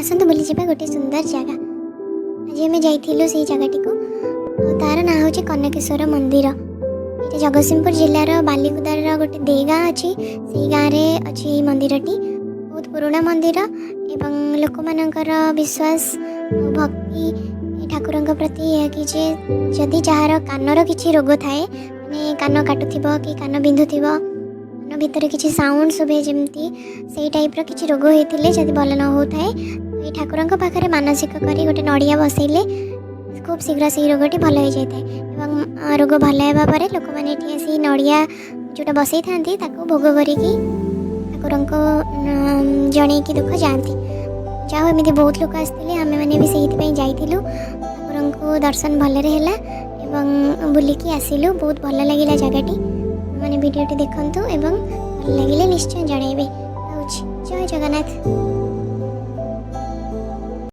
ଆସନ୍ତୁ ବୁଲିଯିବା ଗୋଟେ ସୁନ୍ଦର ଜାଗା। ଆଜି ଆମେ ଯାଇଥିଲୁ ସେଇ ଜାଗାଟିକୁ ଆଉ ତାର ନାଁ ହେଉଛି କନକେଶ୍ୱର ମନ୍ଦିର। ଏଇଟା ଜଗତସିଂହପୁର ଜିଲ୍ଲାର ବାଲିକୁଦାର ଗୋଟେ ଦେଇ ଗାଁ ଅଛି, ସେଇ ଗାଁରେ ଅଛି ଏଇ ମନ୍ଦିରଟି। ବହୁତ ପୁରୁଣା ମନ୍ଦିର ଏବଂ ଲୋକମାନଙ୍କର ବିଶ୍ୱାସ ଆଉ ଭକ୍ତି ଏ ଠାକୁରଙ୍କ ପ୍ରତି ଏହା କି ଯେ ଯଦି ଯାହାର କାନର କିଛି ରୋଗ ଥାଏ, ମାନେ କାନ କାଟୁଥିବ କି କାନ ବିନ୍ଧୁଥିବ, କାନ ଭିତରେ କିଛି ସାଉଣ୍ଡ ଶୁଭେ ଯେମିତି, ସେଇ ଟାଇପ୍ର କିଛି ରୋଗ ହେଇଥିଲେ, ଯଦି ଭଲ ନ ହେଉଥାଏ, ଏଇ ଠାକୁରଙ୍କ ପାଖରେ ମାନସିକ କରି ଗୋଟେ ନଡ଼ିଆ ବସେଇଲେ ଖୁବ୍ ଶୀଘ୍ର ସେଇ ରୋଗଟି ଭଲ ହେଇଯାଇଥାଏ। ଏବଂ ରୋଗ ଭଲ ହେବା ପରେ ଲୋକମାନେ ଏଠି ଆସି ନଡ଼ିଆ ଯେଉଁଟା ବସେଇଥାନ୍ତି, ତାକୁ ଭୋଗ କରିକି ଠାକୁରଙ୍କୁ ଜଣେଇକି ଦୁଃଖ ଯାଆନ୍ତି। ଯାହା ହଉ, ଏମିତି ବହୁତ ଲୋକ ଆସିଥିଲେ। ଆମେମାନେ ବି ସେଇଥିପାଇଁ ଯାଇଥିଲୁ। ଠାକୁରଙ୍କୁ ଦର୍ଶନ ଭଲରେ ହେଲା ଏବଂ ବୁଲିକି ଆସିଲୁ। ବହୁତ ଭଲ ଲାଗିଲା ଜାଗାଟି। ମାନେ ଭିଡ଼ିଓଟି ଦେଖନ୍ତୁ ଏବଂ ଭଲ ଲାଗିଲେ ନିଶ୍ଚୟ ଜଣାଇବେ। ରହୁଛି, ଜୟ ଜଗନ୍ନାଥ।